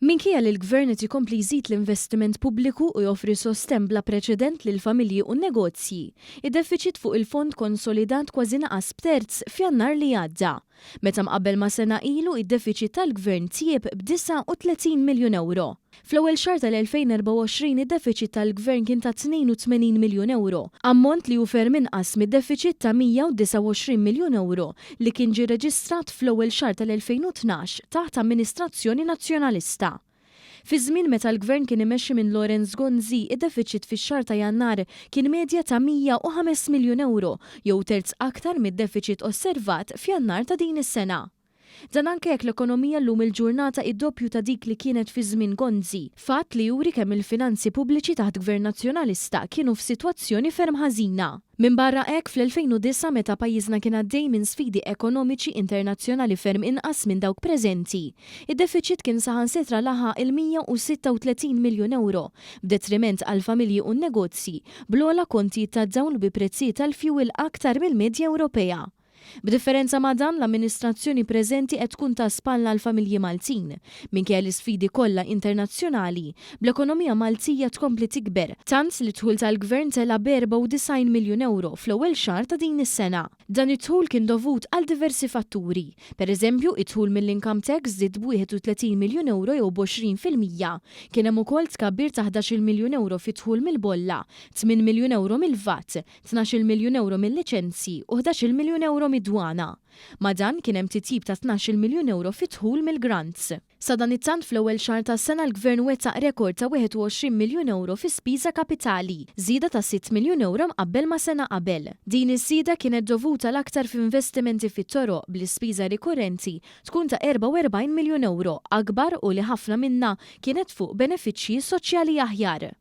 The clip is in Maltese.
Minkejja li l-Gvern qed ikompli jżid l-investiment pubbliku u joffri sostenn bla preċedent lill-familji u n-negozji, id-defiċit fuq il-fond konsolidat kważi naqas b'terz f'Jannar li għadda. Meta mqabbel ma' sena ilu, id-defiċit tal-Gvern tjieb b'39 miljun ewro. Fl-ewwel xahar tal-2024 id-defiċit tal-Gvern kien ta' 82 miljun ewro, ammont li hu ferm inqas mid-defiċit ta' 129 miljun ewro li kien ġie rreġistrat fl-ewwel xahar tal-2012 taħt amministrazzjoni Nazzjonalista. Fi żmien meta l-Gvern kien imexxi minn Lawrence Gonzi, id-defiċit fix-xahar ta' Jannar kien medja ta' 105 miljun ewro jew terz aktar mid-defiċit osservat f'Jannar ta' din is-sena. Dan anke jekk l-ekonomija llum il-ġurnata hi doppju ta' dik li kienet fi żmien Gonzi, fatt li juri kemm il-finanzi pubbliċi taħt Gvern Nazzjonalista kienu f'sitwazzjoni ferm ħażina. Minbarra hekk, fl-2009 meta pajjiżna kien għaddej minn sfidi ekonomiċi internazzjonali ferm inqas minn dawk preżenti, id-defiċit kien saħansitra laħaq il-136 miljun ewro, b'detriment għall-familji u n-negozji, bl-ogħla kontijiet tad-dawl u bi prezzijiet tal-fjuwil aktar mill-medja Ewropea. B'differenza ma' dan, l-amministrazzjoni preżenti qed tkun ta' spalla għall-familji Maltin, minkejja l-isfidi kollha internazzjonali, bl-ekonomija Maltija tkompli tikber, tant li d-dħul tal-Gvern tela' b'94 miljun ewro fl-ewwel xahar ta' din is-sena. Dan id-dħul kien dovut għal diversi fatturi. Per eżempju, id-dħul mill-income tax żdied b'31 miljun ewro jew b'20%. Kien hemm ukoll tkabbir ta' 11-il miljun ewro fid-dħul mill-bolla, tmien miljun ewro mill-VAT, 12-il miljun ewro mil-liċenzji u 11-il miljun ewro mid-dwana. Ma' dan, kien hemm titjib ta' 12-il miljun ewro fid-dħul mill-grants. Sadanittant, fl-ewwel xahar tas-sena l-Gvern wettaq rekord ta' 21 miljun ewro fi spiża kapitali, żieda ta' sitt miljun ewro mqabbel ma' sena qabel. Din iż-żieda kienet dovuta l-aktar f'investimenti fit-toroq, bl-ispiża rikurrenti tkun ta' 44 miljun ewro, akbar u li ħafna minnha kienet fuq benefiċċji soċjali aħjar.